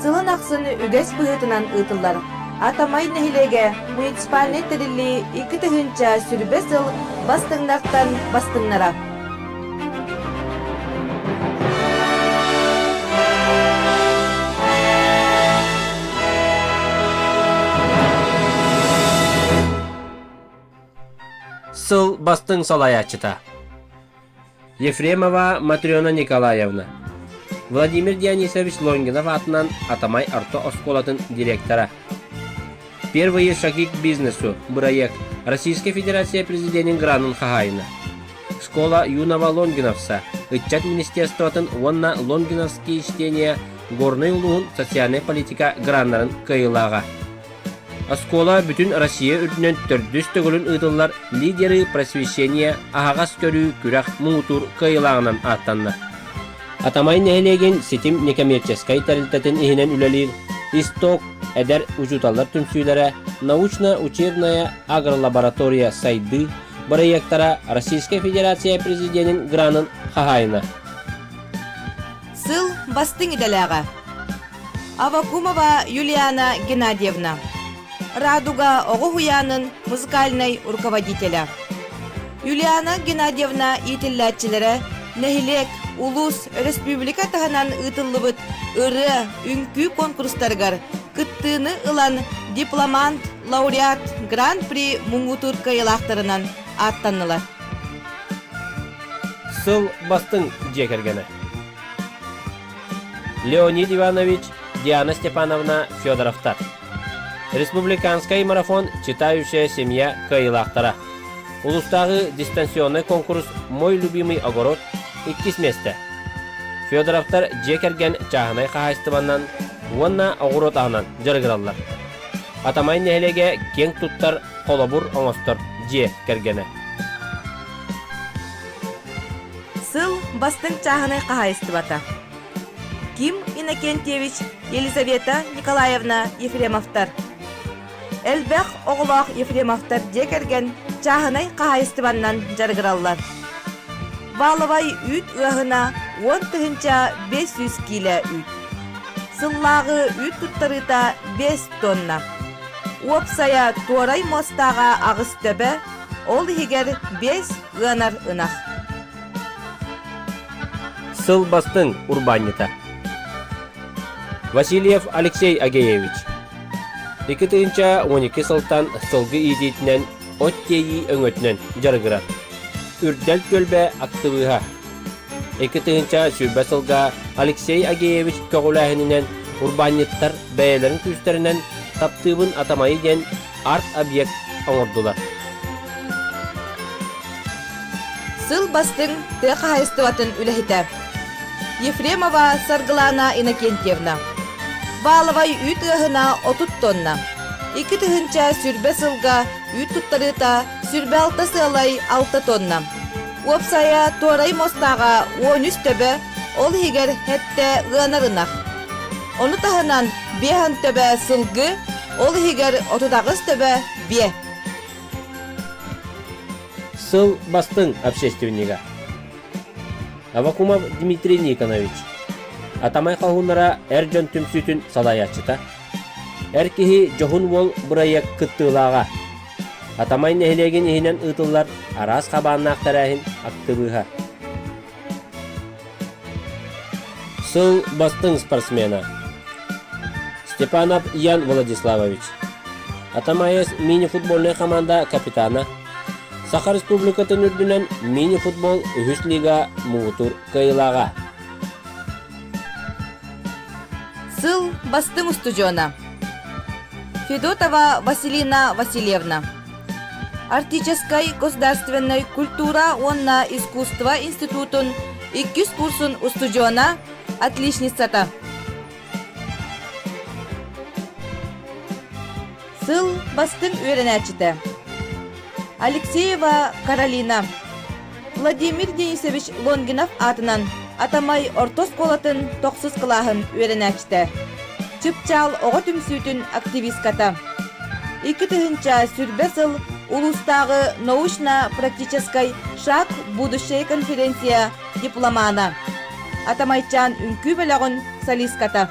Сылын ахсын үгэс быһыытынан ыытыллар. Атамай нэһилиэгэ муниципальнай тэриллии 2020 сыл бастыҥнартан бастыҥнара. Сыл бастыҥ салайааччыта Ефремова Матрена Николаевна Владимир Дионисович Лонгинов аатынан Атамай орто оскуолатын директора Первые шаги к бизнесу бырайыак Российскай Федерация Президенин гранын хаһаайына Школа юного Лонгиновца ыччат министерствотын уонна Лонгиновские чтения Горнай улууһун социальнай политика граннарын кыайыылааҕа. Оскуола бүтүн Россия үрдүнэн төрдүс төгүлүн ыытыллар «Лидеры просвещения» аһаҕас көрүү күрэх муҥутуур кыайыылааҕынан ааттанна. Атамай нэһилиэгин ситим некоммерческай тэрилтэтин иһинэн үлэлиир «Исток» эдэр учууталлар түмсүүлэрэ научно-учебная агролаборатория «Сайдыы» бырайыактара Российскай Федерация Президенин гранын хаһаайына. Сыл бастыҥ идэлээҕэ Авакумова Юлиана Геннадьевна, Радуга оҕо уһуйаанын музыкальнай руководителэ. Юлиана Геннадьевна иитиллээччилэрэ нэһилиэк, улуус, өрөспүүбүлүкэ таһынан ыытыллыбыт ырыа, үҥкүү конкурстарыгар кыттыыны ылан дипломант, лауреат, гран-при муҥутуур кыайыылаахтарынан ааттаннылар. Сыл бастыҥ дьиэ кэргэнэ Леонид Иванович, Диана Степановна Федоровтар. Республиканскай марафон «Читающая семья» кыайыылаахтара. Улуустааҕы дистанционнай конкурс «Мой любимый огород» иккис миэстэ. Федоровтар дьиэ кэргэн чааһынай хаһаайыстыбаннан уонна оҕуруот аһынан дьарыгыраллар. Атамай нэһилиэгэ киэҥ туттар холобур оҥостор дьиэ кэргэнэ. Сыл бастыҥ чааһынай хаһаайыстыбата. Ким Иннокентьевич, Елизавета Николаевна Ефремовтар. Элбэх оҕолоох Ефремовтар дьиэ кэргэн чааһынай хаһаайыстыбаннан дьарыгыраллар. Валовай үүт ыаһына 10 500 киилэ үүт. Сыллааҕы үүт туттарыыта 5 тонна. Уопсайа туорай муостааҕа аҕыс төбө, ол иһигэр биэс ыанар ынах. Сыл бастыҥ урбаанньыта Васильев Алексей Агеевич 2012 сылтан сылгы иитиитинэн от тиэйии өҥөтүнэн дьарыгырар. Үрдэл түөлбэ актыбыыһа. 2020 сылга Алексей Агеевич көҕүлээһининэн урбаанньыттар бэйэлэрин күүстэринэн «Таптыыбын Атамайы» диэн арт-объект оҥордулар. Сыл бастыҥ тыа хаһаайыстыбатын үлэһитэ Ефремова Саргылана Иннокентьевна. Баалабай үүт ыаһына 30 тонна. 2020 сылга үүт туттарыыта 26 сыалай 6 тонна. Уопсайа туорай муостааҕа 13 төбө, ол иһигэр сэттэ ыанар ынах. Ону таһынан биэһэн төбө сылгы, ол иһигэр 38 төбө биэ. Сыл бастыҥ общественнига Авакумов Дмитрий Никонович Атамай хоһууннара эр дьон түмсүүтүн салайааччыта Эр киһи дьоһун уол бырайыак кыттыылааҕа Атамай нэһилиэгин иһинэн ыытыллар араас хабааннаах тэрээһин актыбыыһа Сыл бастыҥ спортсмена Степанов Ян Владиславович Атамаес мини-футбольнай хамаанда капитана Саха Республикатын үрдүнэн мини-футбол үһүс лига муҥутуур кыайыылааҕа. Сыл бастыҥ устудьуона Федотова Василина Васильевна Арктическай государственнай культура уонна искусство институтун иккис курсун устудьуона, отличницата. Сыл бастыҥ үөрэнээччитэ Алексеева Каролина Владимир Денисович Лонгинов аатынан Атамай орто оскуолатын тохсус кылааһын үөрэнээччитэ, Чыпчаал оҕо түмсүүтүн активистката. 2020 сыл улуустааҕы научно-практическай «Шаг будущее» конференция дипломана, Атамайчаан үҥкүү бөлөҕүн солистката.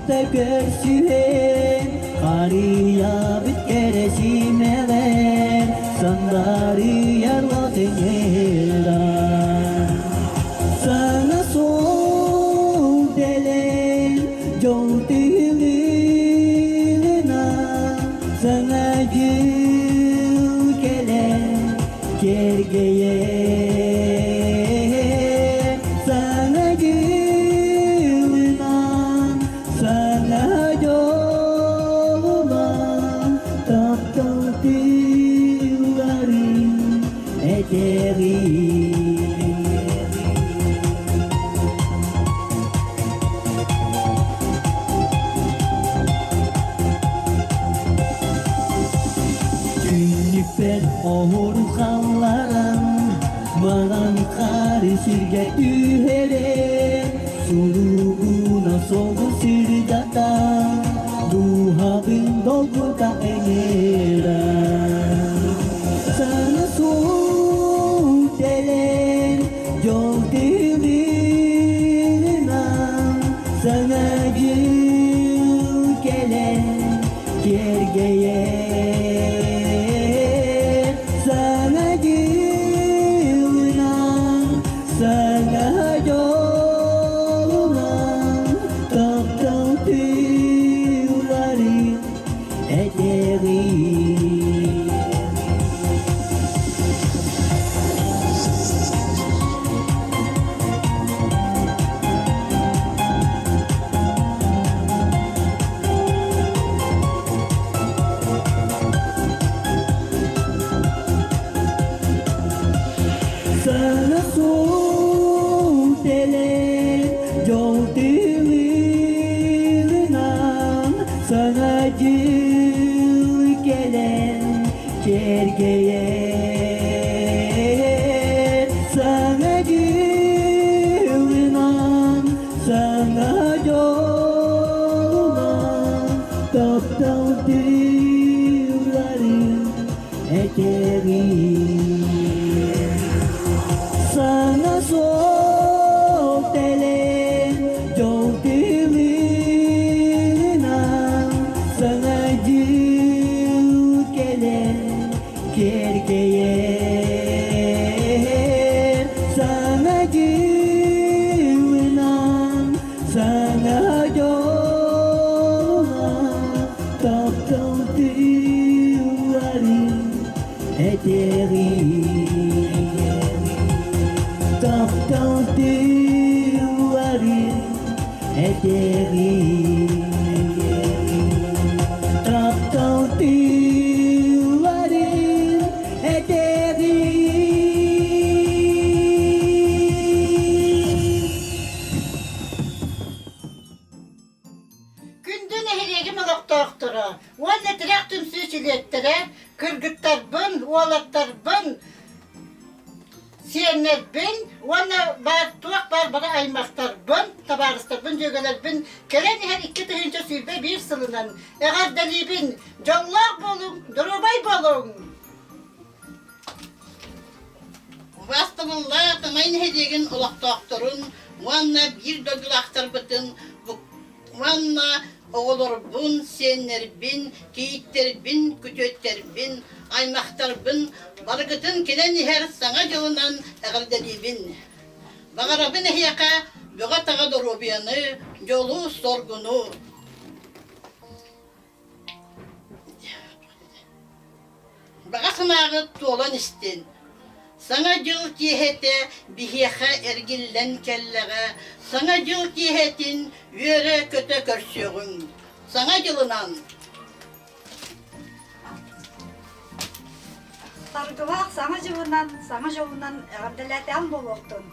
кытта көрсүһэн, харыйабыт кэрэ симэҕэр, сандарыйар от ыҥыра. Саҥа суол дэлэн, дьол тыылыына, саҥа дьыл кэлэн, кэргэйэр. Саҥа дьылынан, саҥа дьолунан, таптал тыылларын этэҕин. Түннүкпэр оһур халларан, маҕан хаары сиргэ түһэрэн, суругунан соҕус сирдатан, дууһабын долгута ыҥыран. Саҥа суол кэлэн, дьол тыынынан, саҥа дьыл кэлэн, киэргэйэр. Саҥа дьылынан, саҥа дьолунан, таптал тыылларын этэҕин. Саҥа суол кэлэн, дьол тыылыынан, саҥа дьыл кэлэн, киэргэйэр. Саҥа дьылынан, саҥа дьолунан, таптал тыылларын этэҕин. Саҥа суол кэлэн, дьол тыылыынан, саҥа дьыл кэлэн, киэркэйэр. Саҥа дьылынан, саҥа дьолунан, таптал тыылларын этэҕин. Таптал тыылларын этэҕин. Таптал тыылларын этэҕин. Күндү нэһилиэгим олохтоохторо уонна тирэх түмсүү чилиэттэрэ, кыргыттарбын, уолаттарбын, сиэннэрбин уонна баар туох баар бары аймахтарбын, табаарыстарбын, дьүөгэлэрбин кэлэн иһэр 2021 сылынан эҕэрдэлиибин! Дьоллоох буолуҥ, доруобай буолуҥ! Убаастабыллаах Тамай нэһилиэгин олохтоохторун уонна биир дойдулаахтарбытын уонна оҕолорбун, сиэннэрбин, кийииттэрбин, күтүөттэрбин, аймахтарбын барыгытын кэлэн иһэр Саҥа дьылынан эҕэрдэлиибин! Баҕарабын эһиэхэ бөҕө-таҕа доруобуйаны, дьолу-соргуну! Баҕа санааҕыт туолан истин. Саҥа дьыл киэһэтэ биһиэхэ эргиллэн кэллэҕэ, Саҥа дьыл киэһэтин үөрэ-көтө көрсүөҕүҥ. Саҥа дьылынан! Саргылаах Саҥа дьылынан, Саҥа дьолунан эҕэрдэлээтэҕим буолуохтун.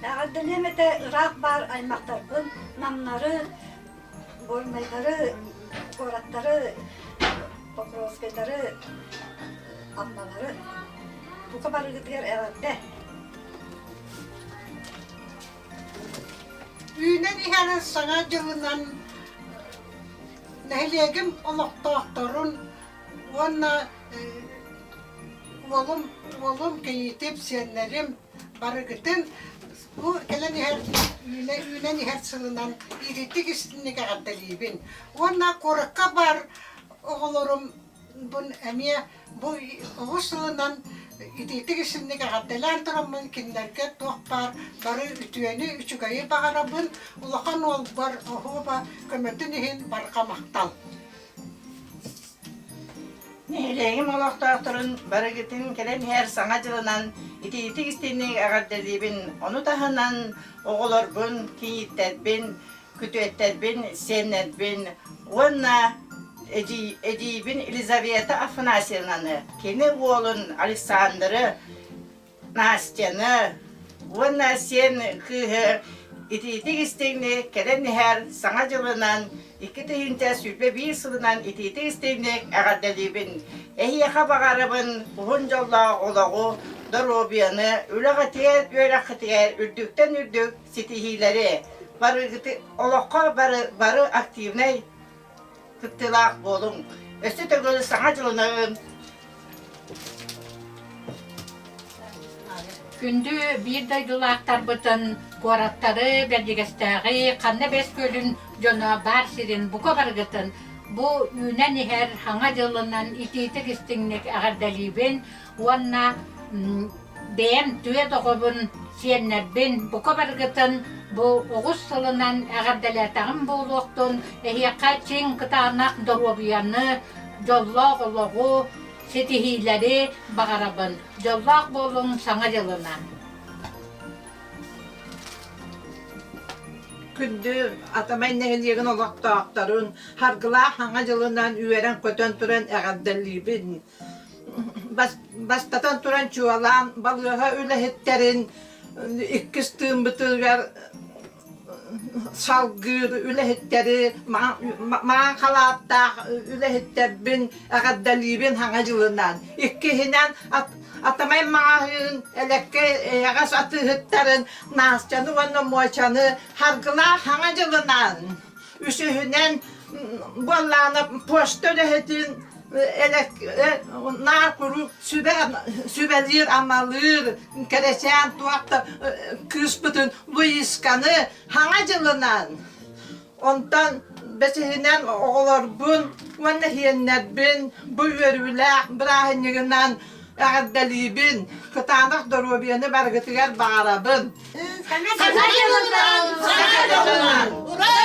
Эҕэрдэлиэм этэ ыраах баар аймахтарбын, намнары, Горнайдары, куораттары, Покровскайдары, Аммалары бука барыгытыгар эҕэрдэ! Үүнэн иһэр Саҥа дьылынан нэһилиэгим олохтоохторун уонна уолум, уолум кийиитим, сиэннэрим барыгытын. Бу кэлэн иһэр үүнэн иһэр сылынан итинник истинник эҕэрдэлиибин. Уонна куоракка баар оҕолорум бун эмиэ бу оҕус сылынан итиитик истинник эҕэрдэлээн тураммын кинилэргэ туох баар бары үтүөнү, үчүгэйи баҕарабын. Улахан уолбар оһуоба көмөтүн иһин барҕа махтал. Нэһилиэгим олохтоохторун барыгытын кэлэн иһэр Саҥа дьылынан итиитик истиҥник эҕэрдэлиибин. Ону таһынан оҕолорбун, кийииттэрбин, күтүөттэрбин, сиэннэрбин уонна эдьиийбин Елизавета Афанасьевнаны, кини уолун Александры Настяны уонна сиэн кыыһы итиитик-истиҥник кэлэн иһэр Саҥа дьылынан 2021 сылынан итиитик-истиҥник эҕэрдэлиибин! Эһиэхэ баҕарабын уһун дьоллоох олоҕу, доруобуйаны, үлэҕитигэр, үөрэххитигэр үрдүктэн үрдүк ситиһиилэри, барыгыты олоххо бары, бары активнай кыттыылаах буолуҥ. Өссө төгүл Саҥа дьылынан Күндү биир дойдулаахтарбытын, куораттары, Бэрдьигэстээҕи, ханна Бэс Күөлүн дьоно баар сирин бука барыгытын бу үүнэн иһэр Саҥа дьылынан итиитик-истиҥник эҕэрдэлиибин уонна бэйэм түөрт оҕобун, сиэннэрбин бука барыгытын бу оҕус сылынан эҕэрдэлээтэҕим буолуохтун, эһиэхэ чиҥ кытаанах доруобуйаны, дьоллоох олоҕу, ситиһиилэри баҕарабын. Дьоллоох буолуҥ Саҥа дьылынан! Күндү Атамай нэһилиэгин олохтоохторун Харгылаах Саҥа дьылынан үөрэн-көтөн туран эҕэрдэлиибин. Бастатан туран чуолаан балыыһа үлэһиттэрин иккис тыыммытыгар салгыыр үлэһиттэри маҥан халааттаах үлэһиттэрбин эҕэрдэлиибин Саҥа дьылынан. Иккиһинэн Атамай маҕаһыын элэккэй эйэҕэс атыыһыттарын Настяны уонна Муочаны Харгылаах Саҥа дьылынан. Үсүһүнэн буоллаҕына почта үлэһитин наар куруук сүбэлиир-амалыыр кэрэчээн туох да кыыспытын Луисканы Саҥа дьылынан онтон бэсиһинэн оҕолорбун уонна сиэннэрбин бу үөрүүлээх бырааһынньыгынан эҕэрдэлиибин, кытаанах доруобуйаны барыгытыгар баҕарабын. Саҥа дьылынан! Саҥа дьылынан! Ура!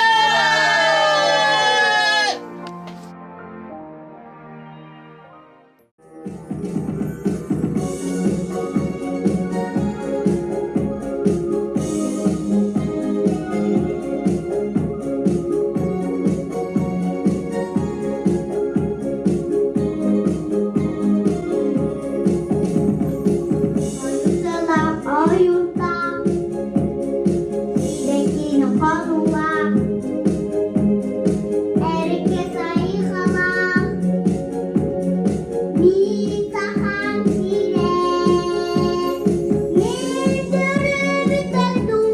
Ойуурдаах, сибэккини хоруулаах, эргэ сайҕалаах, миин сахан сирэ, мин төрөөбүт дуу,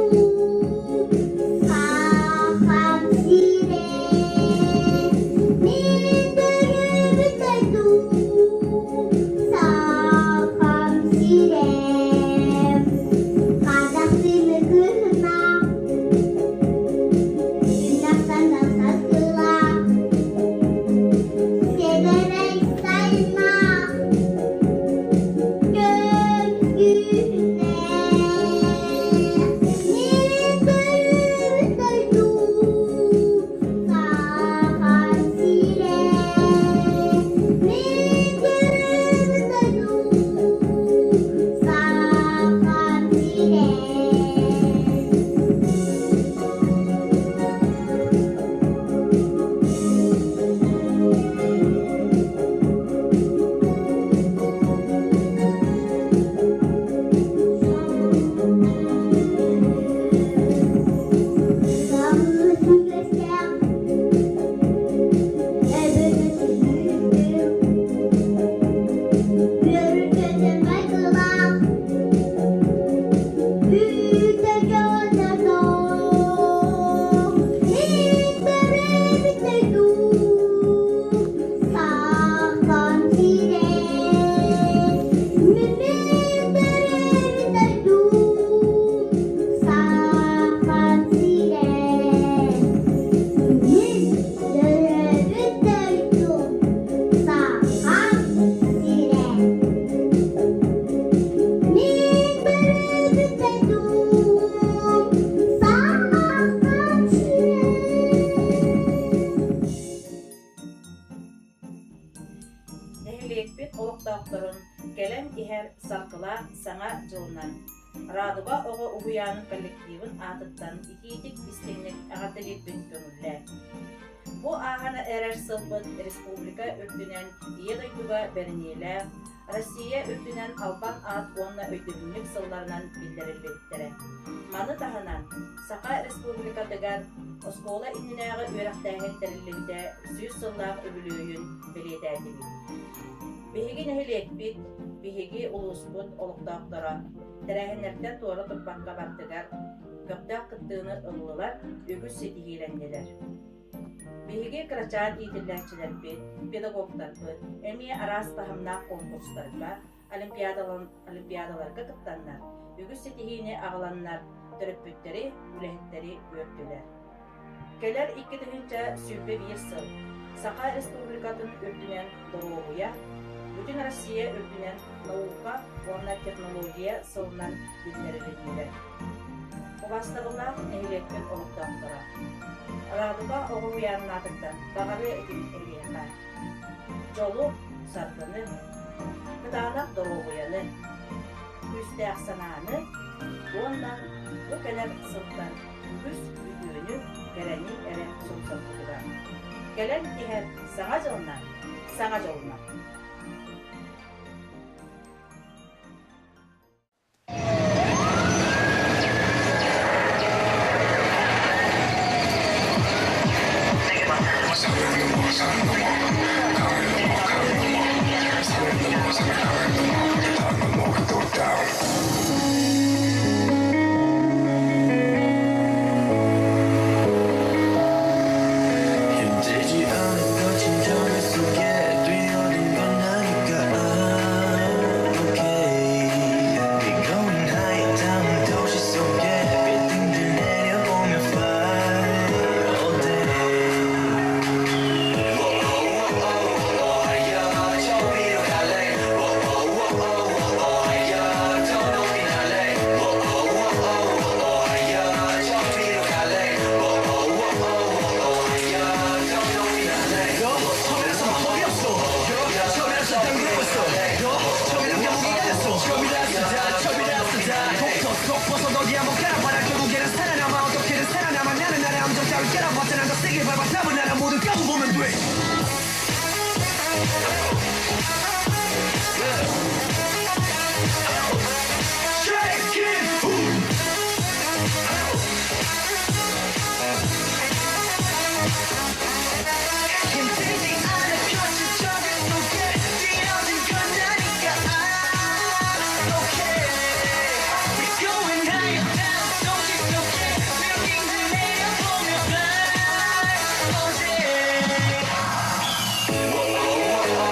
сахам сирэ, мин төрөөбүт дуу, Сахам сирэ, Казахстыны кыһына, Күн саскыла, Северей сайна. Нэһилиэкпит олохтоохторун кэлэн иһэр саргылаах Саҥа дьылынан Радуга оҕо уһуйаанын коллективын аатыттан итиитик-истиҥник эҕэрдэлиирбин көҥүллээ. Бу ааһан эрэр сылбыт республика үрдүнэн Ийэ дойдуга бэриниилээх, Россия үрдүнэн албан аат уонна өйдөбүнньүк сылларынан биллэриллибиттэрэ. Маны таһынан, Саха Республикатыгар оскуола иннинээҕи үөрэхтээһин тэриллибитэ 100 сыллаах үбүлүөйүн бэлиэтээтибит. Биһиги нэһилиэкпит, биһиги улууспут олохтоохторо тэрээһиннэртэн туора турбакка бардыгар көхтөөх кыттыыны ыллылар, үгүс ситиһиилэннилэр. Биһиги кырачаан иитиллээччилэрбит, педагогтарбыт эмиэ араас таһымнаах конкурстарга, олимпиадаларга кыттаннар, үгүс ситиһиини аҕаланнар, төрөппүттэри, үлэһиттэри үөртүлэр. Кэлэр 2021 сыл Саха Республикатын үрдүнэн доруобуйа, бүтүн Россия үрдүнэн наука уонна технология сылынан биллэрилиннилэр. Убаастабыллаах нэһилиэкпит олохтоохторо! Радуга оҕо уһуйаанын аатыттан баҕарыа этибит эһиэхэ дьолу, саргыны, кытаанах доруобуйаны, күүстээх санааны уонна бу кэлэр сылтан үгүс үтүөнү, кэрэни эрэ сомсорбутугар. Кэлэн иһэр Саҥа дьылынан, саҥа дьолунан! 힘들지 않은 거친 정을 속에 뛰어든 건 나니까 Okay We going high down 도시 속에 빌딩들 내려보며 fly all day 저 위로 갈래 더 높이 날래 저 위로 갈래 처음이라서 겁이 없어 처음이라서 당황했어 처음이라 감옥에 갈렸어 처음이라서 다 처음이라서 다 독터 속 벗어 어디 한번 깔아봐라 결국에는 살아남아 어떻게든 살아남아 나는 나의 함정 따위 깔아봤자 난더 세게 밟아 답은 나라 모두 까고 보면 돼 Shake it! 힘들지 않은 거친 정글 속에 뛰어든 건 나니까 Okay We going higher down 도시 속에 빌딩들 내려보며 fly all day 저 위로 갈래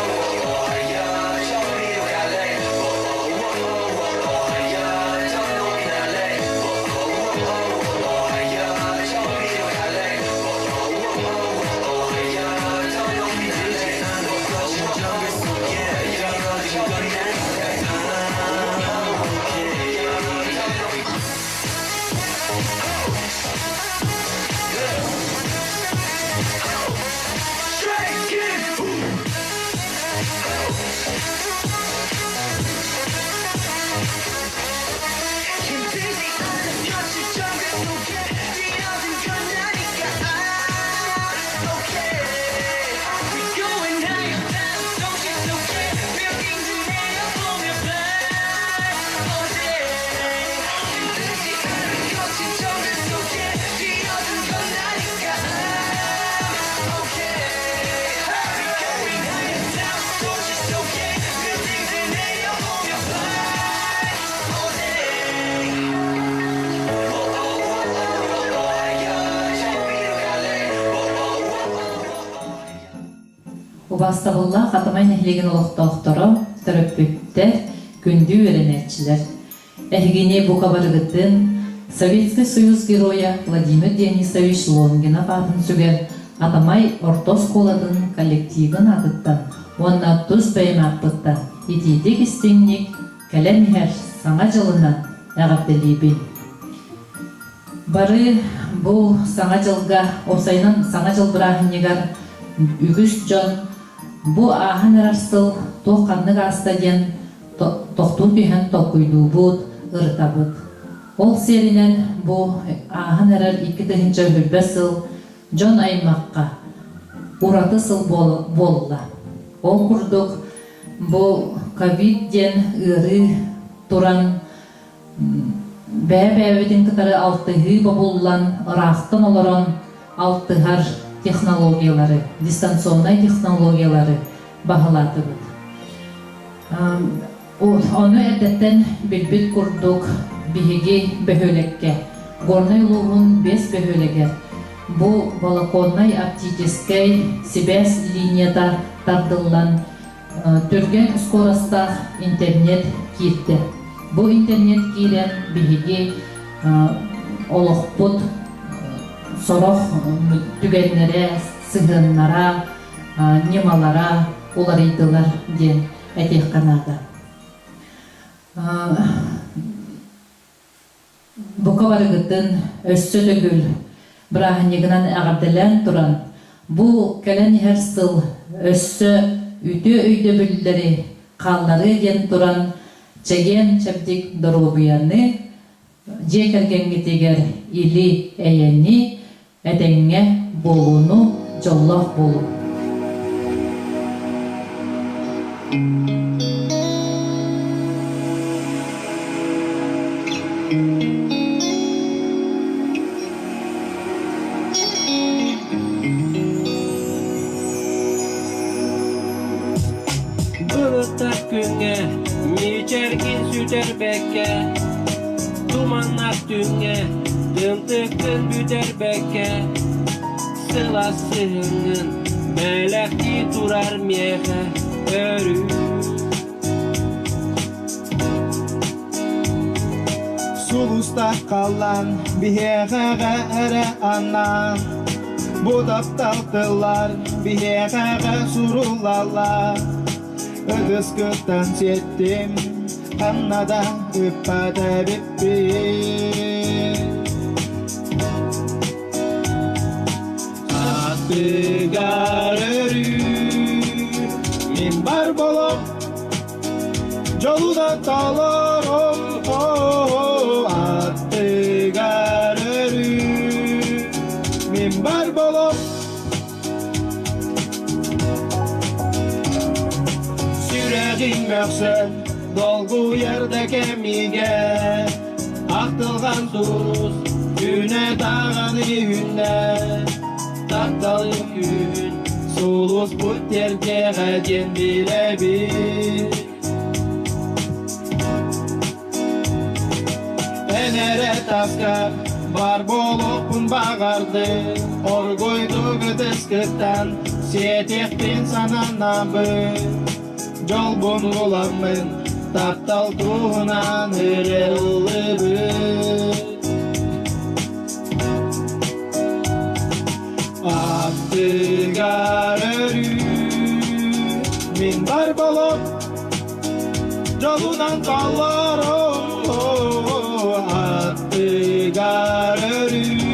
더 높이 날래 저 위로 갈래 더 높이 날래 거친 정글 속에 뛰어든 건 나니까 Shake it! 힘들지 않은 거친 정글 속에 뛰어든 건 나니까 Okay We going higher down 도시 속에 빌딩들 내려보며 fly all day 힘들지 않은 거친 정글 속에 뛰어든 건 나니까 Okay We going higher down 도시 속에 빌딩들 내려보며 fly all day Убаастабыллаах Атамай нэһилиэгин олохтоохторо, төрөппүттэр, күндү үөрэнээччилэр! Эһигини бука барыгытын Советский Союз Геройа Владимир Денисович Лонгинов аатын сүгэр Атамай орто оскуолатын коллективын аатыттан уонна тус бэйэм ааппыттан итиитик-истиҥник кэлэн иһэр Саҥа дьылынан эҕэрдэлиибин! Бары бу Саҥа дьылга, уопсайынан Саҥа дьыл бырааһынньыгар үгүс дьон. Бу ааһан эрэр сыл туох ханнык ааста диэн тохтуу түһэн толкуйдуубут, ырытабыт. Ол сиэринэн бу ааһан эрэр 2020 сыл дьон аймахха ураты сыл буолла. Ол курдук бу ковид диэн ыарыы туран бэйэ-бэйэбитин кытары алтыһыы бобуллан, ыраахтан олорон алтыһар технологиялары, дистанционнай технологиялары баһылаатыбыт. Ону эрдэттэн билбит курдук биһиги бөһүөлэккэ, Горнай улууһун биэс бөһүөлэгэр бу волоконнай оптическай сибээс линията тардыллан түргэн скоростаах интернет киирдэ. Бу интернет киирэн биһиги олохпут сорох түгэннэрэ, сыһыаннара, ньымалара уларыйдылар диэн этиэххэ наада. Бука барыгытын өссө төгүл бырааһынньыгынан эҕэрдэлээн туран, бу кэлэн иһэр сыл өссө үтүө өйдөбүллэри хаалларыа диэн туран, чэгиэн-чэбдик доруобуйаны, дьиэ кэргэҥҥитигэр или-эйэни, Этэҥҥэ буолууну, дьоллоох буолуу. Былыттар күҥҥэ мичэргин сүтэрбэккэ Туманнар түҥҥэ тымтыккын бүтэрбэккэ Сылаас сыһыҥҥын бэлэхтии турар миэхэ өрүү Сулустах халлаан биһиэхэҕэ эрэ анаан Бу таптал тыллар биһиэхэҕэ суруллаллар Ытыскыттан сиэттим, ханна да ыппат эбиппин. Аттыгар өрүү мин бар болом, дьолунан толором, аттыгар өрүү мин бар болом. Сүрэҕиҥ мөхсөн, долгуйар да кэмигэр, Ахтылҕан сулус күнэ даҕаны үүннэ. Тапталым күн, сулуспут тиэрдиэҕэ диэн билэбин. Эн эрэ таска бар буолуохпун баҕардым, Оргуйдук ытыскыттан сиэтиэхпин сананабын. Дьолбун буламмын, таптал туһунан ырыллыбын. Аттыгар өрүү мин бар болом Дьолунан толорум аттыгар өрүү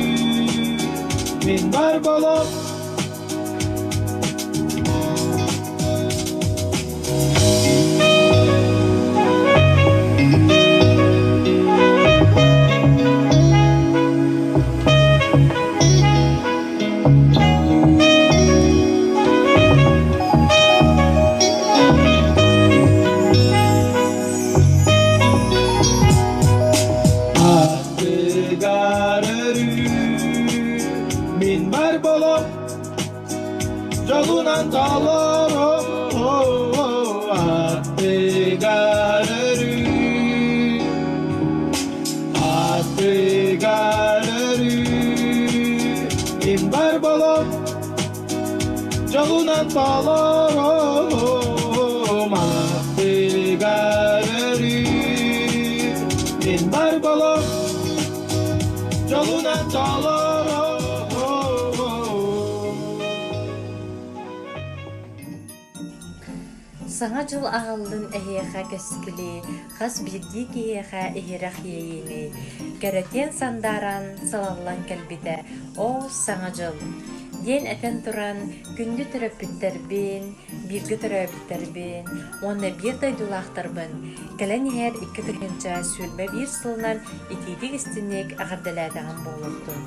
мин бар болом Аттыгар өрүү мин бар болом дьолунан толором аттыгар өрүү аттыгар өрүү мин бар болом Дьолунан толорум аттыгар өрүү мин бар болом дьолунан толорум. Саҥа дьыл аҕаллын эһиэхэ кэскили, хас биирдии киһиэхэ иһирэх иэйиини, кэрэтиэн сандааран салаллан кэлбитэ ол Саҥа дьыл диэн этэн туран күндү төрөппүттэрбин, бииргэ төрөөбүттэрбин уонна биир дойдулаахтарбын кэлэн иһэр 2021 сылынан итиитик-истиҥник эҕэрдэлээтэҕим буолуохтун.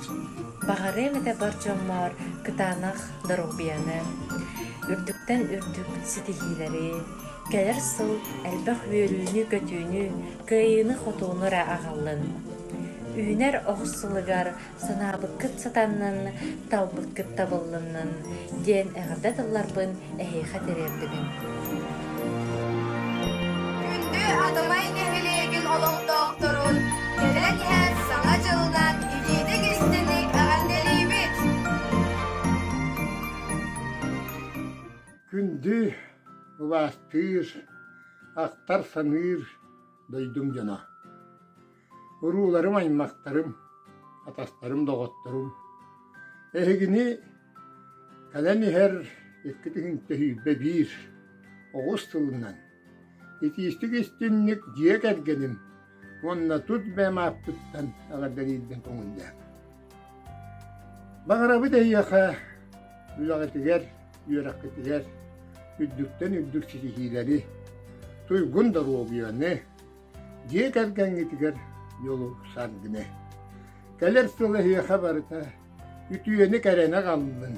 Баҕарыам этэ бар дьоммор кытаанах доруобуйаны, үрдүктэн үрдүк ситиһиилэри, кэлэр сыл элбэх үөрүүнү-көтүүнү, кыайыыны-хотууну эрэ аҕаллын. Үүнэр оҕус сылыгар санаабыккыт сатаннын, талбыккыт табыллыннын диэн эҕэрдэ тылларбын эһиэхэ тириэрдибин. Күндү Атамай нэһилиэгин олохтоохторун кэлэн иһэр Саҥа дьылынан итиитик-истиҥник эҕэрдэлиибит! Күндү, убаастыыр, ахтар-саныыр дойдум дьоно! Урууларым, аймахтарым, атастарым, доҕотторум! Эһигини кэлэн иһэр 2021 оҕус сылынан итиистик-истинник дьиэ кэргэним уонна тус бэйэм ааппыттан эҕэрдэлиирбин көҥүллээҥ. Баҕарабыт эһиэхэ үлэҕитигэр, үөрэххитигэр үрдүктэн үрдүк ситиһиилэри, туйгун доруобуйаны, Дьиэ кэргэҥҥитигэр дьолу саргыны. Кэлэр сыл эһиэхэ барыта үтүөнү-кэрэни аҕаллын.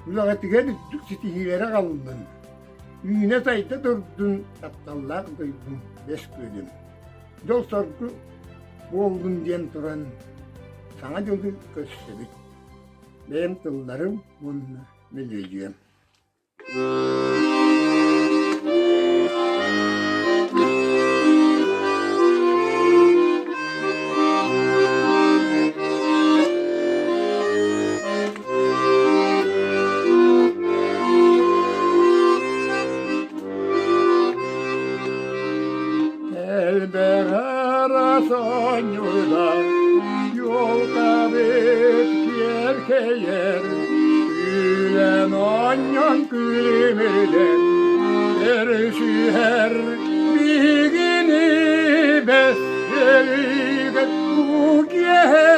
Үлэҕитигэр үрдүк ситиһиилэри аҕаллын. Үүнэ-сайда турдун тапталлаах дойдум бэс күөлүм. Дьол-соргу буоллун диэн туран Саҥа дьылы көрсөбүт. Бэйэм тылларым уонна мелодиям. Элбэҕэр сонньуйда, елкабыт киэркэйэр, Күлэн оонньоон күлүмүрдэн, Өрүсүһэр биһигини бэс өлүгэр киэһэ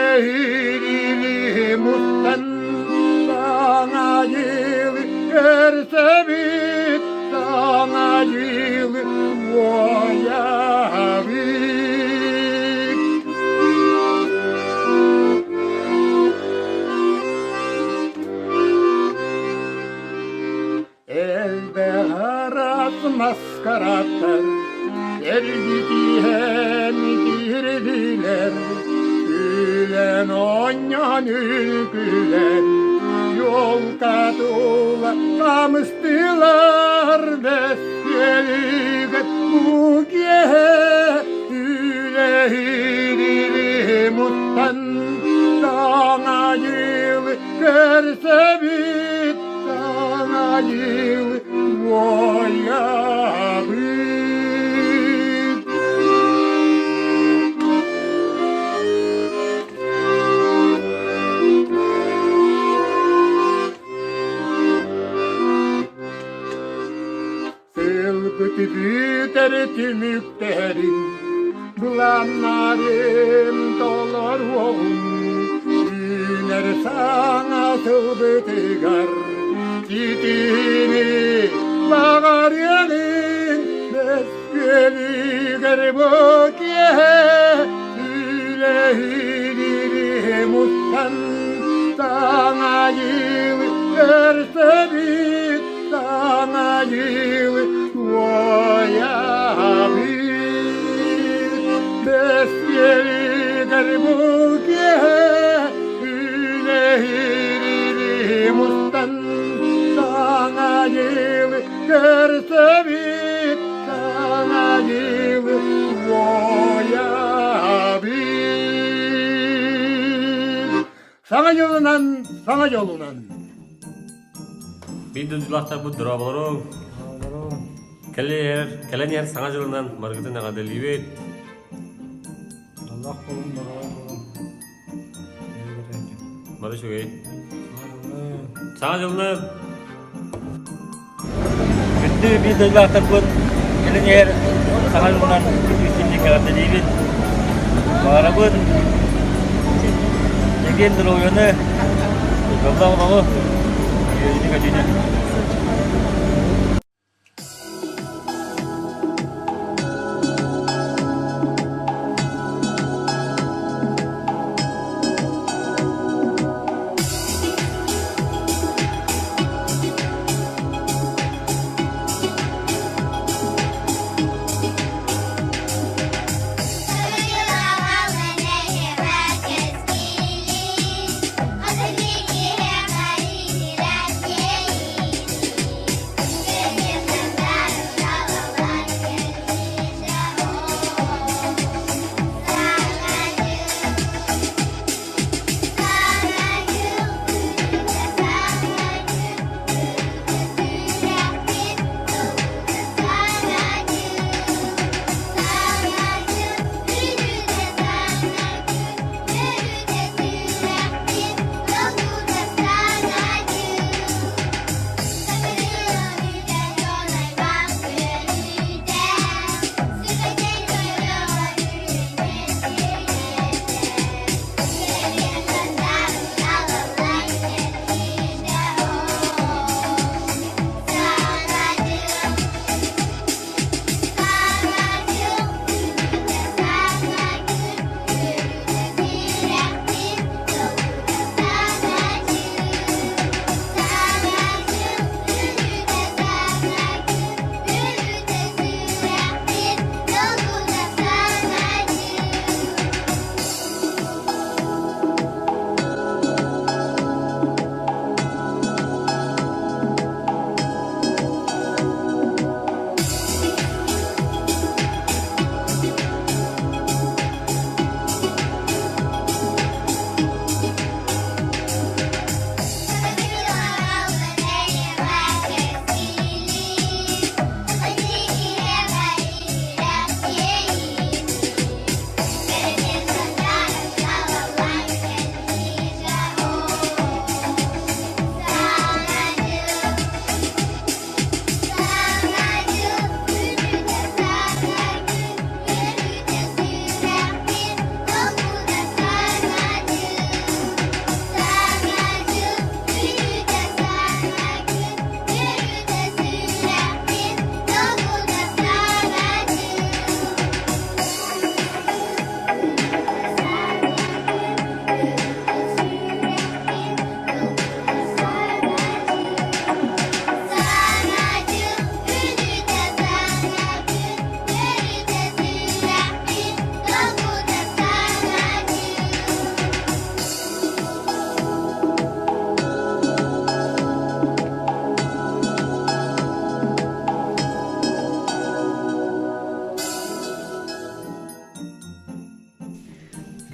үлэһирили мустан Саҥа дьылы көрсөбүт, саҥа дьылы уойабыт. Элбэх араас маскараттар эргитиһэн киирдилэр, күлэн оонньоон үҥкүүлэн, елка тула хамыстылар бэс-күөлүгэр бу киэһэ үлэһирили мустан Саҥа дьылы көрсөбүт, Саҥа дьылы уойабыт. Сылгы бүтэр түмүктэрин былааннарын толоруоҕум үүнэр саҥа сылбытыгар итини баҕарыаҕын бэс күөлүгэр бу киэһэ үлэһирири мустан саҥа дьылы көрсөбүт Саҥа дьылы туойабыт Бэс бу киэһэ үлэһирили мустан Саҥа дьылы көрсөбүт Саҥа дьылы туойабыт Саҥа дьылынан, саҥа дьолунан! Биир дойдулаахтарбыт дорооболоруҥ! Кэлэн кэлэн иһэр Саҥа дьылынан барыгытын эҕэрдэлиибит! Аллах буолун, доруобай буолун. Бары үчүгэй. Саҥа дьылынан! Күндү биир дойдулаахтарбын кэлин иһэр саҥа дьылынан истиҥник эҕэрдэлиибин. Баҕарабын чэгиэн доруобуйаны, дьоллоох олоҕу, үөрүүнү-көтүүнү.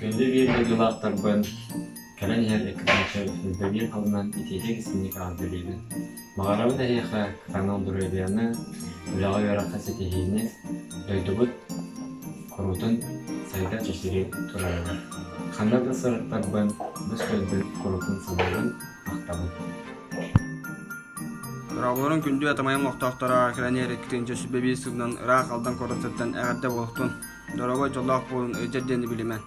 Күндү биир дойдулаахтарбын кэлэн иһэр икки сүүрбэ сылынан итиитик истиҥник эҕэрдэлиибин. Баҕарабын эһиэхэ кытаанах доруобуйаны, үлэҕэ-үөрэххэ ситиһиини, дойдубут куруутун сайда чэчирии турарыгар. Ханна да сырыттарбын, бу сирбин куруутун саныыбын, ахтабын. Дорооболорун күндү атамайым олохтоохторо кэлэн иккитинчи 101 сылынан ыраах Алдан куоратыттан эҕэрдэ буолуохтун. Доруобай дьоллоох буолун, ыйдьар диэни билимэн.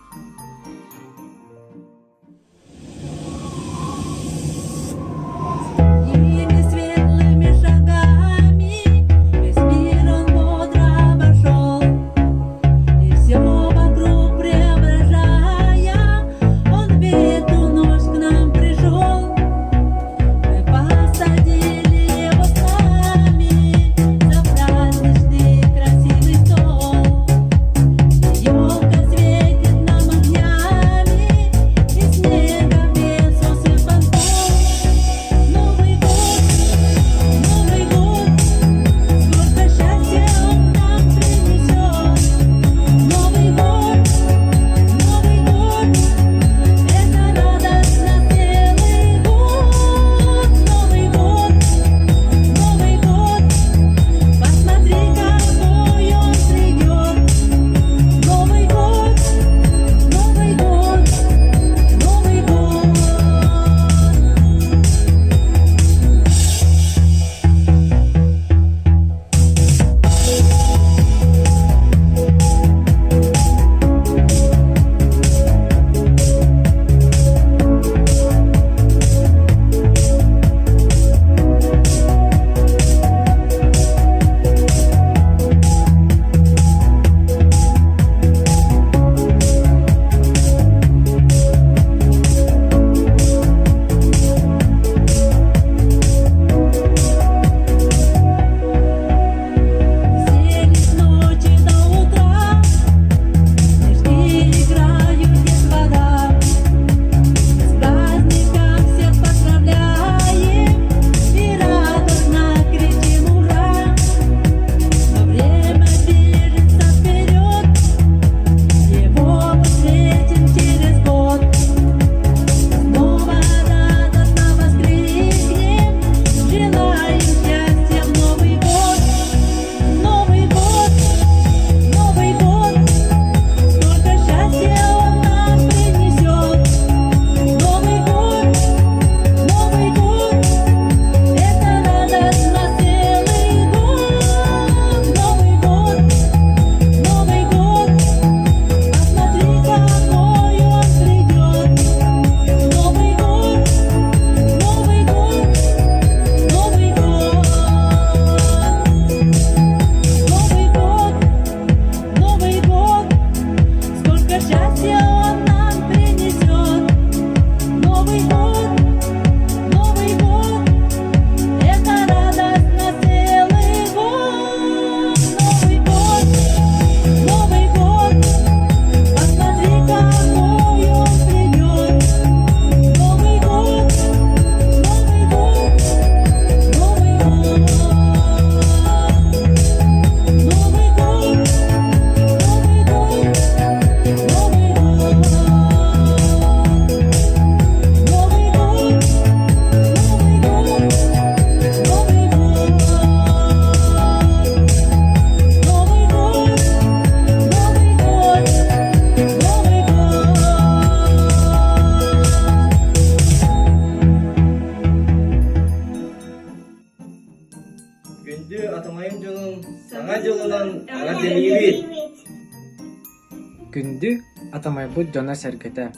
Күндү Атамайым дьонун Саҥа дьылынан эҕэрдэлиибит! Күндү Атамайбыт дьоно-сэргэтэ,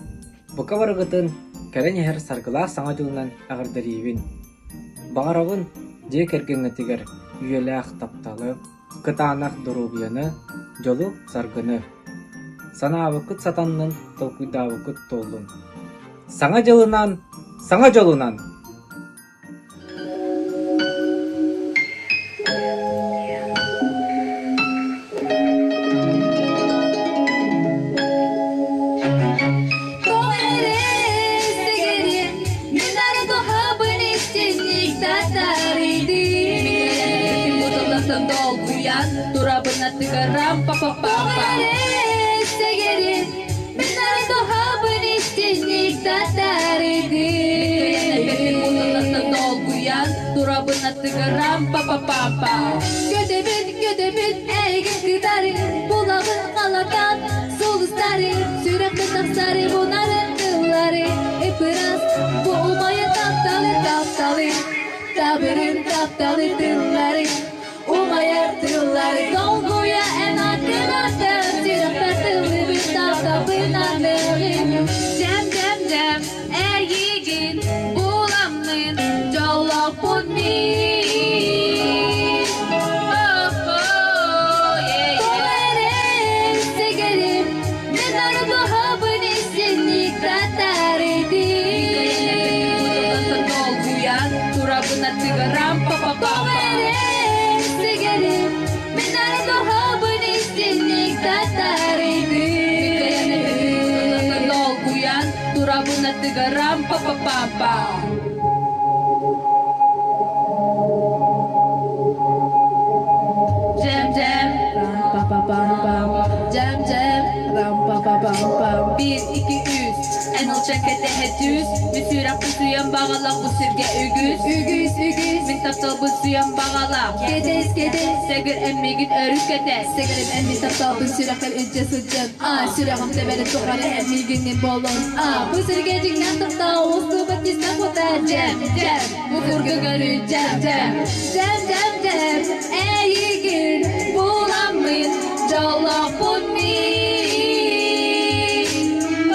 бука барыгытын кэлэн иһэр саргылаах Саҥа дьылынан эҕэрдэлиибин! Баҕарабын дьиэ кэргэҥҥитигэр үйэлээх тапталы, кытаанах доруобуйаны, дьолу-саргыны! Санаабыккыт сатаннын, толкуйдаабыккыт туоллун! Саҥа дьылынан, саҥа дьолунан! Көтөбүн, көтөбүн, эйигин кытары булабын халатан сулустары, сүрэхпин тахсары бунарын тыллары, ып-ыраас, бу умайы тапталы, тапталы, табырын тапталы тыллары, умайар тыллары, долгуйа эн аккынатын, сүрэхпэр тыллыбын тапталбын аныгын. Дьэм, дьэм, дьэм, эйигин буламмын, дьоллоохпун мин. Jam jam ram pa pa pam pam Jam jam ram pa pa pam пам Биир икки үс эн ылча кэтэһэ түс Мин сүрэхпин суйан баҕалах бу сиргэ үгүс Үгүс үгүс Мин тапталбын суйан баҕалах Кэтэс кэтэс Сэгир эн миигин өрүү кэтэс Сэгэрим эн мин тапталбын сүрэхпэр илдьэ сылдьан А сүрэҕим тэбэрин тухары эн миигиннин буолун А бу сиргэ дьиҥнээх таптал уостубат тистэх уота Джэм джэм бу курдук өрүү джэм джэм Джэм джэм джэм эйигин буламмын дьоллоохпун мин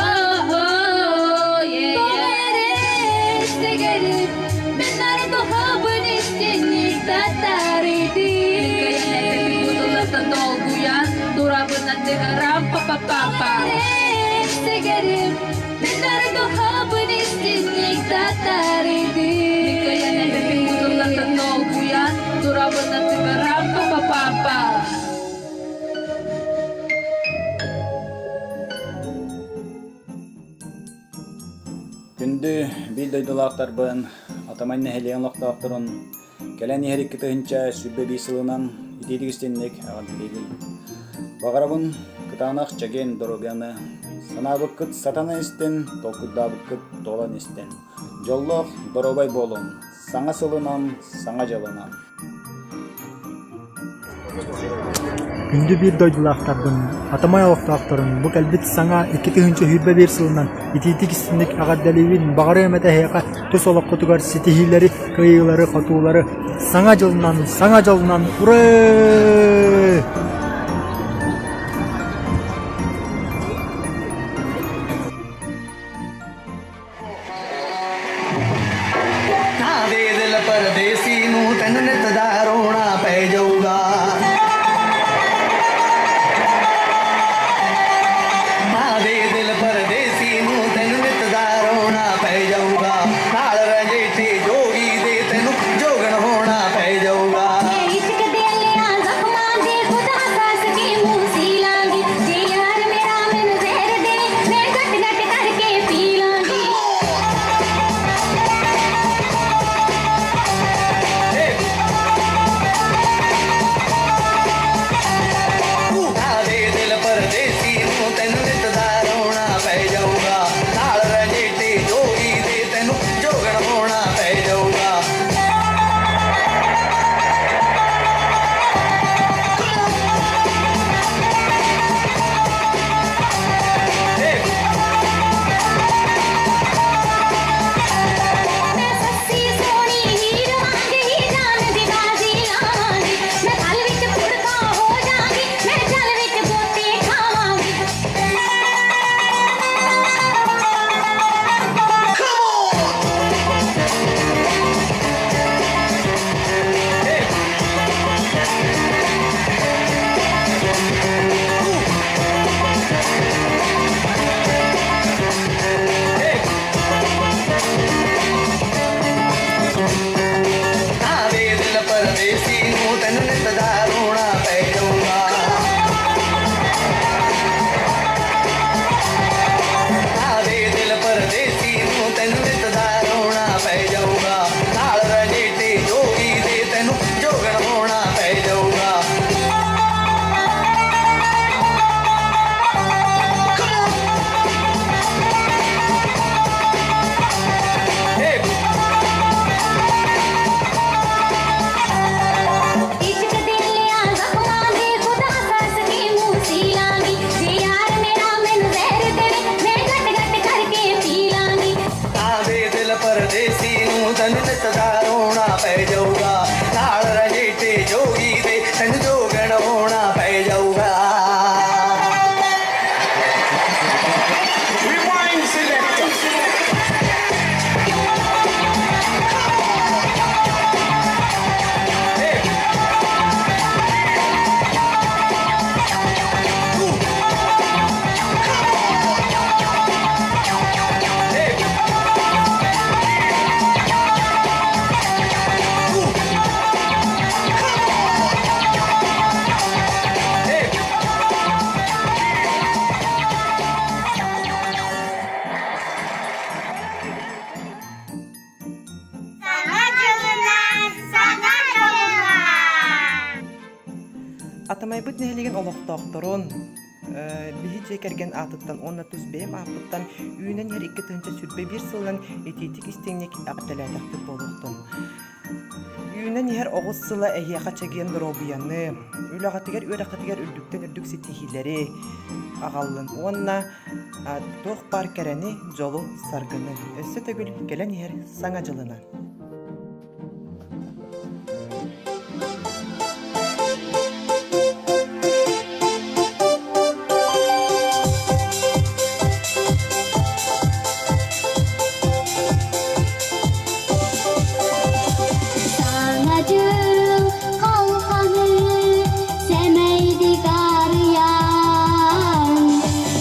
Oh, yeah, yeah. Сэгэрим мен аргыһабын истинник Долгуйан турабын аттыгар па-па-па-па Сэгэрим мен аргыһабын истинник Долгуйан турабын аттыгар па-па-па-па Күндү биир дойдулаахтарбын, Атамай нэһилиэгин олохтоохторун кэлэн иһэр 2021 сылынан итиитик истинник эҕэрдэлиибин. Баҕарабын кытаанах чэгиэн доруобуйаны, санаабыккыт сатана истин, толкуйдаабыккыт туолан истин. Дьоллоох доруобай буолуҥ, саҥа сылынан, саҥа дьылынан! Күндү биир дойдулаахтарбын, Атамай олохтоохторун бу кэлбит саҥа 2021 сылынан итиитик-истиҥник эҕэрдэлиибин, баҕарыам этэ эһиэхэ тус олоххутугар ситиһиилэри, кыайыылары, хотуулары! Саҥа дьылынан, саҥа дьолунан, ураа! ਨਾ ਦੇ ਦਿਲ ਪਰਦੇਸੀ ਨੂੰ ਤੈਨੂੰ ਨਿਤ ਦਾ ਰੋਣਾ ਪੈ ਜਾਊਗਾ ਨਾ ਦੇ ਦਿਲ ਪਰਦੇਸੀ ਨੂੰ ਤੈਨੂੰ ਨਿਤ ਦਾ ਰੋਣਾ ਪੈ ਜਾਊਗਾ ਨਾਲ ਰੰਝੇਟੇ ਜੋਗੀ ਦੇ ਤੈਨੂੰ ਜੋਗਣ ਹੋਣਾ ਪੈ ਜਾਊਗਾ ਇਸ਼ਕ ਦੇ ਲਿਆ ਜ਼ਖਮਾਂ ਦੇ ਖੁਦਾ ਸਾਸ ਕੇ ਮੂੰਹ ਸੀ ਲਾਂਗੀ ਜੇ ਯਾਰ ਮੇਰਾ ਮੈਨੂੰ ਜ਼ਹਿਰ ਦੇ ਮੈਂ ਘਟ ਘਟ ਕਰਕੇ ਪੀ ਲਾਂਗੀ ਫੇ ਤੈਨੂੰ ਜੋਗਣ ਹੋਣਾ ਪੈ ਜਾਊਗਾ। Rewind selector. Саҥа дьылынан, саҥа дьолунан! Атамайбыт нэһилиэгин олохтоохторун биһи дьиэ кэргэн аатыттан уонна тус бэйэм ааппыттан үүнэн иһэр 2021 сылынан итиитик истиҥник эҕэрдэлээтэхпит буолуохтун. Үүнэн иһэр оҕус сыла эһиэхэ чэгиэн доруобуйаны, үлэҕитигэр үөрэххитигэр үрдүктэн үрдүк ситиһиилэри аҕаллын уонна туох баар кэрэни, дьолу, саргыны өссө төгүл кэлэн иһэр Саҥа дьылынан! Саҥа дьыл халханы сэмэйдик арыйан,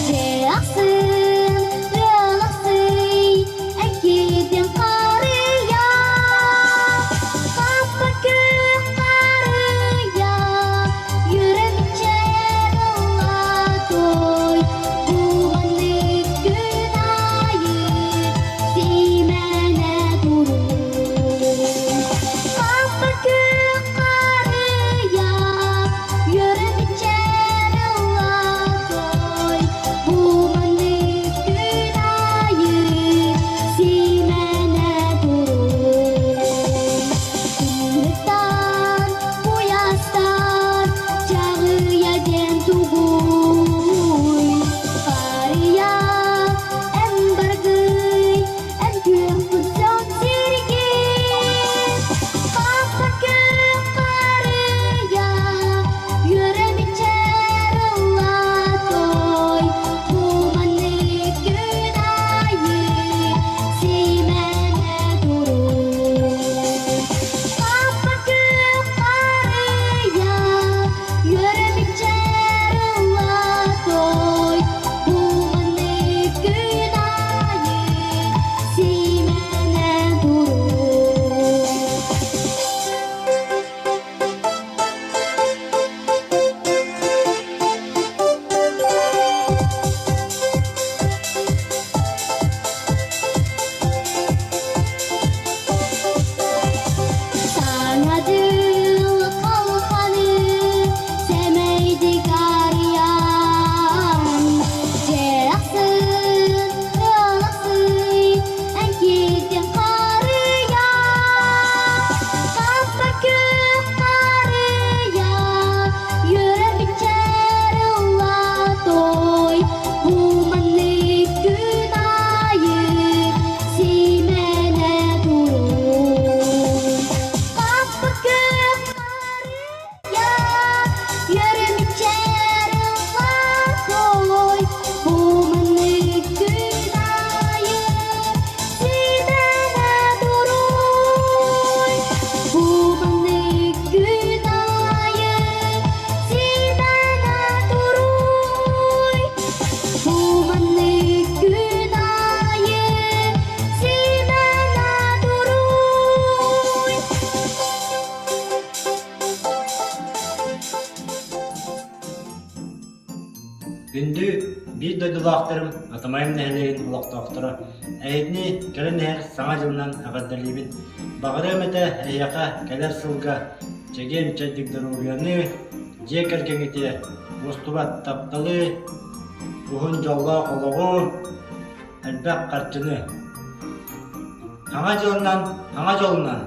Дьэ ахсын, ыал ахсый, эккитин харыйа, Хаппа күөх харыйа, үөрэмчэр ылла-той, Бу маннык күн аайы симэнэ туруй. Хаппа күөх харыйа, үөрэмчэр ылла-той, Бу маннык күн аайы симэнэ туруй. Тыытан, куйаастан, чаҕыйа диэн тугуй? Харыйа, эн баргый, эн күөхпүт дьон сиргин. Хаппа күөх харыйа, үөрэмичэр ылла-той, Бу маннык күн аайы симэнэ туруй. Хаппа күөх харыйа, үөрэмичэр ылла-той, Бу маннык күн аайы симэнэ туруй. Саҥа дьыл халханы сэмэйдик арыйан, Дьэ ахсын, ыал ахсый, эн киирдиҥ харыйа. Хаппа күөх харыйа, үөрэмичэр ылла-той, Бу маннык күн аайы симэнэ туруй. Хаппа күөх харыйа, үөрэмичэр ылла-той, Бу маннык күн аайы симэнэ туруй. Бу маннык күн аайы симэнэ туруй. Бу маннык күн аайы симэнэ туруй. Күндү биир дойдулаахтарым, Атамайым нэһилиэгин олохтоохторо, эһигини кэлэн иһэр Саҥа дьылынан эҕэрдэлиибин! Баҕарыам этэ эһиэхэ кэлэр сылга чэгиэн-чэбдик доруобуйаны, дьиэ кэргэҥҥитигэр уостубат тапталы, уһун дьоллоох олоҕу, элбэх харчыны! Саҥа дьылынан, саҥа дьолунан!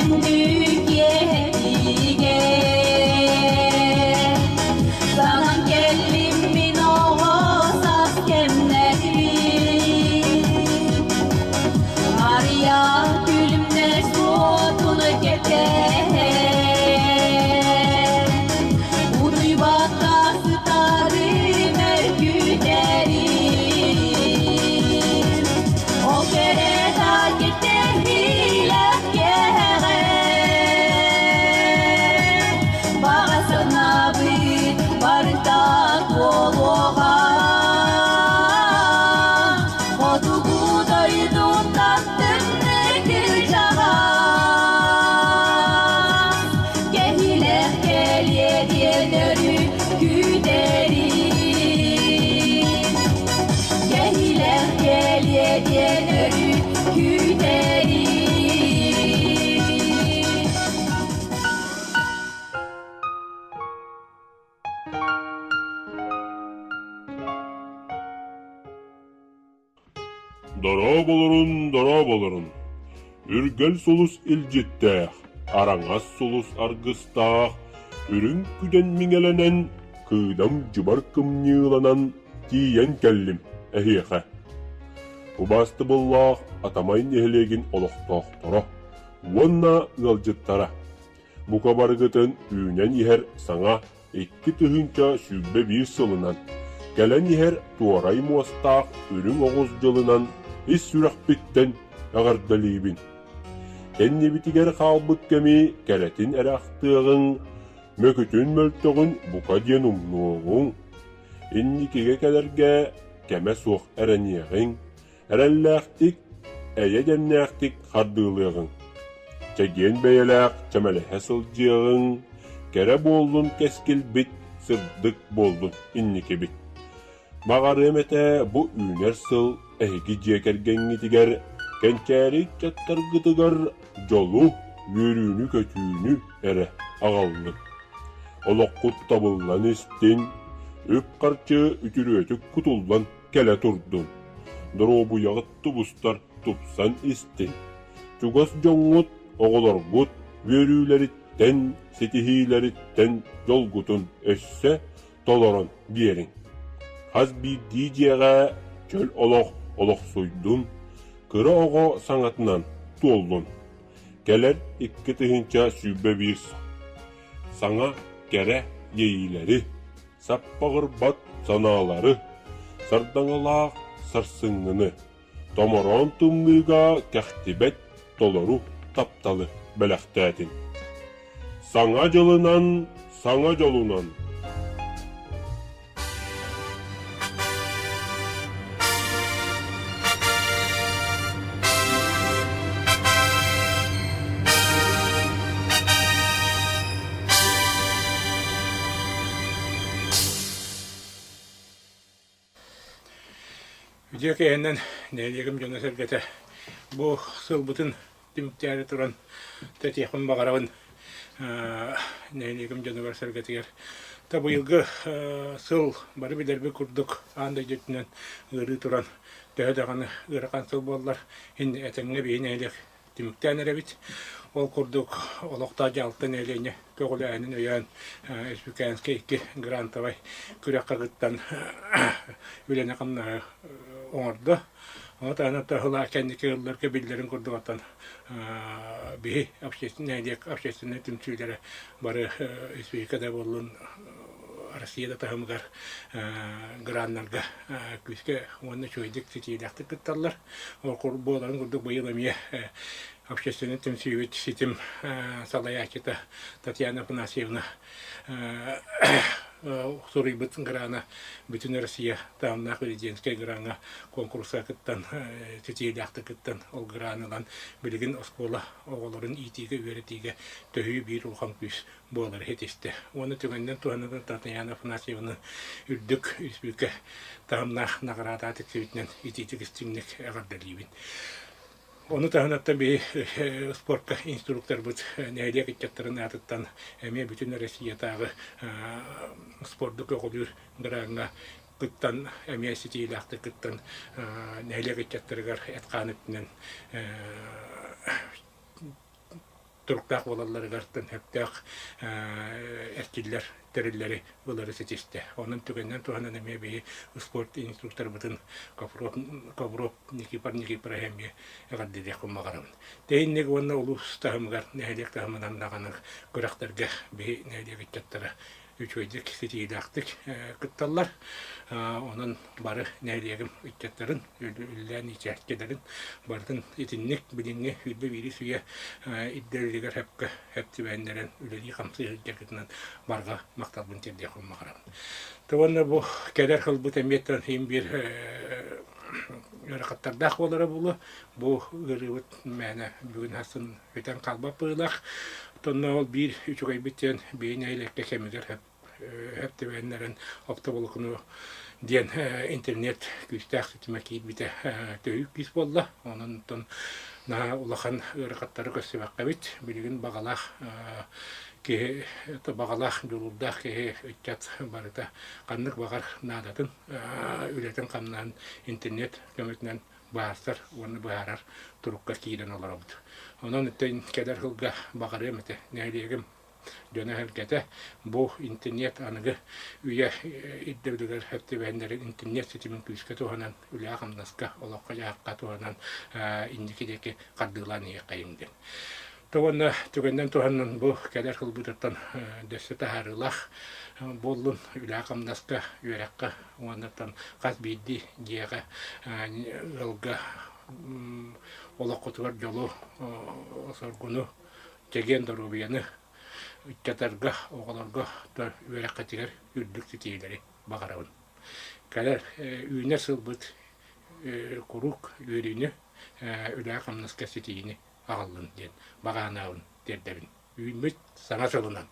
күндү киэһэтигэр Санан кэллим мин оҕо саас кэмнэрим Мария күлүмнэс уотун кэтэһэн Утуйбакка сытарым өр күүтэрим Ол кэрэ кэтэһиилээх кэҕэ Баҕа санаабыт барыта туолуоҕа Хотугу дойдуттан тымныы кырдьаҕас Кэһиилээх кэлиэ диэн өрүү күүтэрин Кэһиилээх кэлиэ диэн өрүү күүтэрин Дорооболорун, дорооболорун! Үргэл сулус илдьиттээх, араҥас сулус аргыстаах, үрүҥ күдэн миҥэлэнэн, кыыдам дьыбар кымньыыланан тиийэн кэллим эһиэхэ. Убаастыбыллаах Атамай нэһилиэгин олохтоохторо уонна ыалдьыттара Бука барыгытын үүнэн иһэр саҥа 2021 сылынан, кэлэн иһэр туорай муостаах үрүҥ оҕус дьылынан ис сүрэхпиттэн эҕэрдэлиибин. Кэннибитигэр хаалбыт кэми кэрэтин эрэ ахтыаҕыҥ, мөкүтүн-мөлтөҕүн бука диэн умнуоҕуҥ, инникигэ кэлэргэ кэмэ суох эрэниэҕиҥ, Эрэллээхтик, эйэ-дэмнээхтик хардыылыаҕыҥ, чэгиэн бэйэлээх чэмэлэһэ сылдьыаҕыҥ, кэрэ буоллун кэскилбит, сырдык буоллун инникибит. Баҕарыам этэ бу үүнэр сыл эһиги дьиэ кэргэҥҥитигэр, кэнчээри ыччаттаргытыгар дьолу, үөрүүнү-көтүүнү эрэ аҕаллын. Олоххут табыллан истин, үп-харчы үтүрүөтүк кутуллан кэлэ турдун, доруобуйаҕыт тубустар тупсан истин, чугас дьоҥҥут, оҕолоргут үөрүүлэриттэн, ситиһиилэриттэн дьолгутун өссө толорон биэриҥ. Хас биирдии дьиэҕэ чөл олох олохсуйдун, кыра оҕо саҥатынан туоллун. Кэлэр 2021 сыл саҥа кэрэ иэйиилэри саппаҕырбат санаалары, сардаҥалаах сарсыҥҥыны, томороон тымныыга кэхтибэт толору тапталы бэлэхтээтин. Саҥа дьылынан, саҥа дьолунан! Үтүө киэһэнэн нэһилиэгим дьоно-сэргэтэ бу сылбытын түмүктээри туран тэтиэхпин баҕарабын нэһилиэгим дьонугар-сэргэтигэр. Та быйылгы сыл бары билэрбит курдук аан дойду үрдүнэн ыарыы туран төһө даҕаны ыарахан сыл буоллар ин этэҥҥэ биһи нэһилиэк түмүктээн эрэбит. Ол курдук олохтоох дьаһалта нэһилиэнньэ көҕүлээһинин өйөөн Республиканскай икки грантовай күрэххэ кыттан үлэни-хамнаһы оҥордо. Ону таһынан таһылаах кэнники ыалларга биллэрин курдук оттон биһи общественнай нэһилиэк общественнай түмсүүлэрэ бары республика да буоллун Россия да таһымыгар граннарга күүскэ уонна үчүгэйдик ситиилээхтик кытталлар. Ол буоларын курдук быйыл эмиэ общественнай түмсүүбүт ситим салайааччыта Татьяна Афанасьевна суруйбут грана бүтүн Россия таһымнаах президентскэй граҥҥа куонкуруска кыттан ситиилээхтик кыттан ол граны ылан билигин оскуола оҕолорун иитиигэ үөрэтиигэ төһүү биир улахан күүс буолар ситистэ. Уонна түгэнинэн туһанан Татьяна Афанасьевна үрдүк республика таһымнаах наҕараада тиксибитинэн итиитик истиҥник эҕэрдэлиибин. Ону таһынан биһи спортка инструкторбыт нэһилиэк ыччаттарын аатыттан эмиэ бүтүн Россиятааҕы спорду көҕүлүүр граҥҥа кыттан эмиэ ситиилээхтик кыттан нэһилиэк ыччаттарыгар эт-хаан өттүнэн. туруктаах буолалларыгар сөптөөх эрчиллэр тэриллэри ылары ситистэ. Онон түгэнинэн туһанан эмиэ биһи спорт инструкторбытын Ковров, Ковров Никифор Никифорович эмиэ эҕэрдэлиэхпин баҕарабын. Тэйинник уонна улуус таһымыгар, нэһилиэк таһымынан даҕаны күрэхтэргэ биһи нэһилиэк ыччаттара үчүгэйдик, ситиилээхтик кытталлар. Онон бары нэһилиэгим ыччаттарын, үлэлээн иитээччилэрин барытын итинник билиҥҥи 21 үйэ ирдэбилигэр сөпкө сөп түбэһиннэрэн үлэлии-хамсыы сылдьаргытынан барҕа махталбын тиэрдиэхпин баҕарабын. Уонна бу кэлэр сылбыт эмиэ иһин биир ыарахаттардаах буолара буолуо. Бу ыарыыбыт мээнэ бүгүн сарсын бүтэн хаалбат быһыылаах. Оттон ол биир үчүгэйбит диэн биир нэһилиэккэ кэмигэр сөп сөп түбэһиннэрэн оптоволокно диэн интернет күүстээх ситимэ киирбитэ төһүү күүс буолла. Онон оттон наһаа улахан ыарахаттары көрсүбэккэбит. Билигин баҕалаах киһи баҕалаах дьулуурдаах киһи ыччат барыта ханнык баҕар наадатын үлэтин-хамнаһын интернет көмөтүнэн быһаарсар уонна быһаарар турукка киирэн олоробут. Онон кэлэр сылга баҕарыам этэ нэһилиэгим дьоно-сэргэтэ бу интернет аныгы үйэ ирдэбилигэр сөп түбэһиннэрин интернет ситимин күүскэ туһанан үлэҕэ-хамнаска, олоххо-дьаһахха туһанан инники диэки хардыылаан иһиэххэйиҥ диэн. То уонна түгэнинэн туһанан бу кэлэр сылбытыттан дөссө таһаарыылаах буоллун үлэҕэ-хамнаска, үөрэххэ уонна хас биирдии дьиэҕэ ыалга олоххутугар дьолу, соргуну, чэгиэн доруобуйаны ыччатарга, оҕолорго үөрэххитигэр үрдүк ситиһиилэри баҕарабын. Кэлэр үүнэр сылбыт куруук үөрүүнү, үлэҕэ-хамнаска ситиһиини аҕаллын диэн баҕа санаабын тиэрдэбин. Үүммүт саҥа сылынан!